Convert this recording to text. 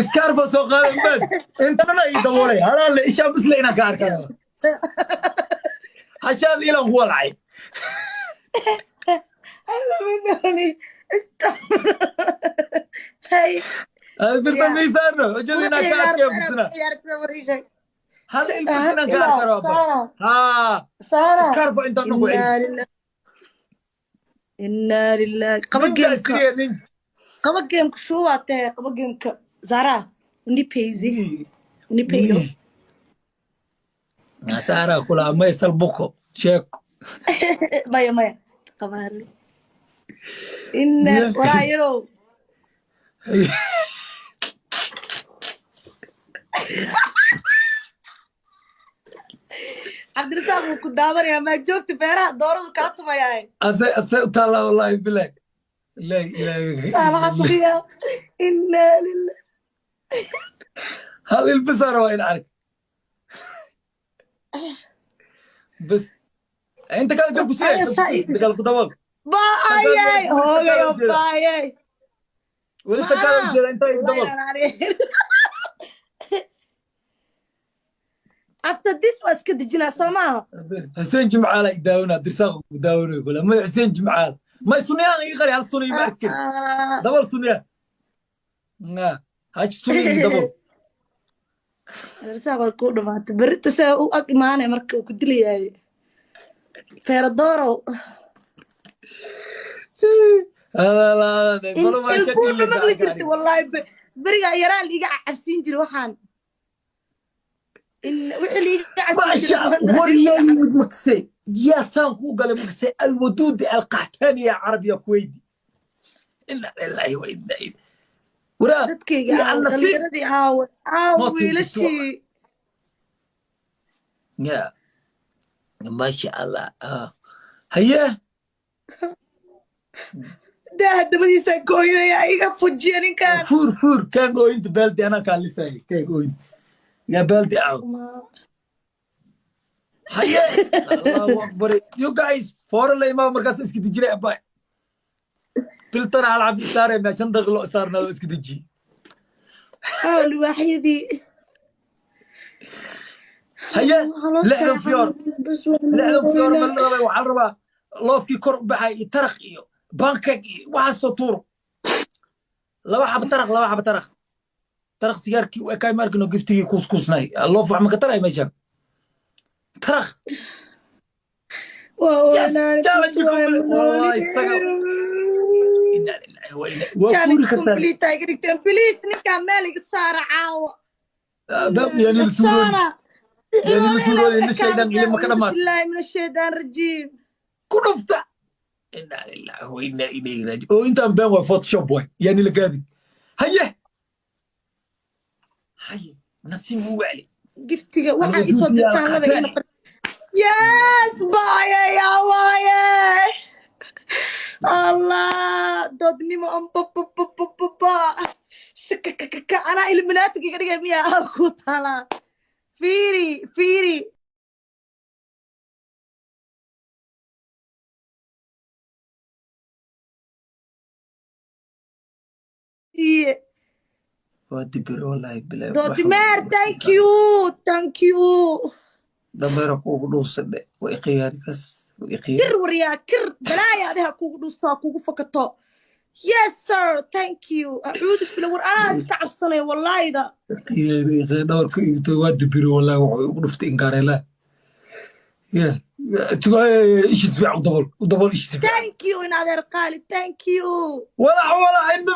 Iskaarba soo qaadan baad intana ii daboolay halaale ishaan bisle inaan ka arkana hashaan ilan ku walacay. Alla madani. Hay. Birta miisaano xujada inaan ka arkaya bisna Ciyaartada wareyshay. Hal il bis inaan ka arkaro abba. Sara. Haa. Sara. Iskaarba intaan ugu celin. Inaa lillahi. Inaa lillahi. Qaba Ninja gameka. iskriya ninja. Qaba gameka shuwaa tahay qaba gameka. Zara, unipe hizi. Unipe hiyo. Saara kula maysal buko sheeko. Maya maya. Qabaari. Inna waraa yarow. Cabdirasaaq wuu ku daawanayaa maa joogta beeraha dooradu kaa tumayaay. Ase ase u taallaa wallahi bilahi ilahi ilahi. Saalaxa kubiya. Inaa lillahi. Hal ilbisaara waa in ark bas inta kale gab ku Aya saa ii siya kale ku dabool. Baayay hoogayo baayay. Weli sakaada ujeeda inta igu dabool. After this waa iska dejinaa soo maaha. Xuseen Jimcaala i daawanaa Dirsaaq ku daawanayo kule may Xuseen Jimcaal may suniyaan iga qari hal suniya ma arkin dabol suniya nga haji suniya iga dabol. Cabdirasaaq waa kuu dhamaatay berrito see u ag imaanaya marka uu ku dilayaay. Feeradorow. Ilbuuna maqli jirta wallaahi berigaa yaraa liiga cabsiin jiray waxaan. Wixii liiga cabsiin maasha jiray. War yaa yimid makse yaa saan kuu galay makse alwaduudi alqaxtaani ya carabiya kuweydi ina lillahi wa inna ilayhi waraa. Dadkayga iyo aawe annasiib. Dhalinyaradii aawe aawe Mootin wiilashii. Ya maasha allah. Ah. Haye. Daaha dabadiisaa gooynaya iga fujiya ninkaan. Fuur fuur kaan ooyinta baaldi anaa kaa lisaya kaan ooyinta yaa baaldi aaw. Haye allahu akbar you guys foore la imaa markaas iska dejinay abaa filtana hal cabdi saare ma 5 daqiiqo loo saarnaa iska deji. Aaw libaaxyadii. Haye 60 fiyoor 60 fiyoor ma la rabay waxaa la rabaa loofkii kor u baxay iyo taraq iyo pancake iyo waxaasoo tuuro laba xaba taraq laba xaba taraq taraq sigaarkii u ekaay maarkino giftigii kuuskuusnay loof wax maka taray meeshaan taraq. Waa Yes, oynaan challenge complete. Wallahi, inna lillahi wa inna waa challenge fuuri kartaa. Complete ay ka dhigteen please ninkaan meel iga saara caawa. Yani la suurooni saara. Yani la suurooni ina shaydaan ilma ka dhamaat. Billahi min ashaytaan rajiim. Ku dhufta inna lillahi wa inna ilayhi raaji oo intaan been waa photoshop waay yani la gaadi haye haye nasiib u wacli. Giftiga waxaa isoo Alwaduud ya dirtaan laba ii alqaxtaani. Noqon yes baaye yaa waaye allah doodnimo ambababababa shakakakaka anaa illuminatiga iga dhigay miyaa ku talaa fiiri fiiri. Iye. Waa dibiro wallahi bilahi. Doodimeer, thank you, thank you. Dameera kuugu dhuusadhe waa iqiyaari kas waa iqiyaari. Kir waryaa kir balaaya adiha kuugu dhuusto ha kuugu fakato. Yes sir, thank you. Acuudu bila war anaa iska cabsanaya wallaahida. Iqiyaari iqiyaari dhabarka igto waa dibiro wallahi wuxuu igu dhuftay inkaarela ya ishis fiican u dabool u dabool ishis fiican. Thank you in adeer qaali, thank you. Walax walax inta.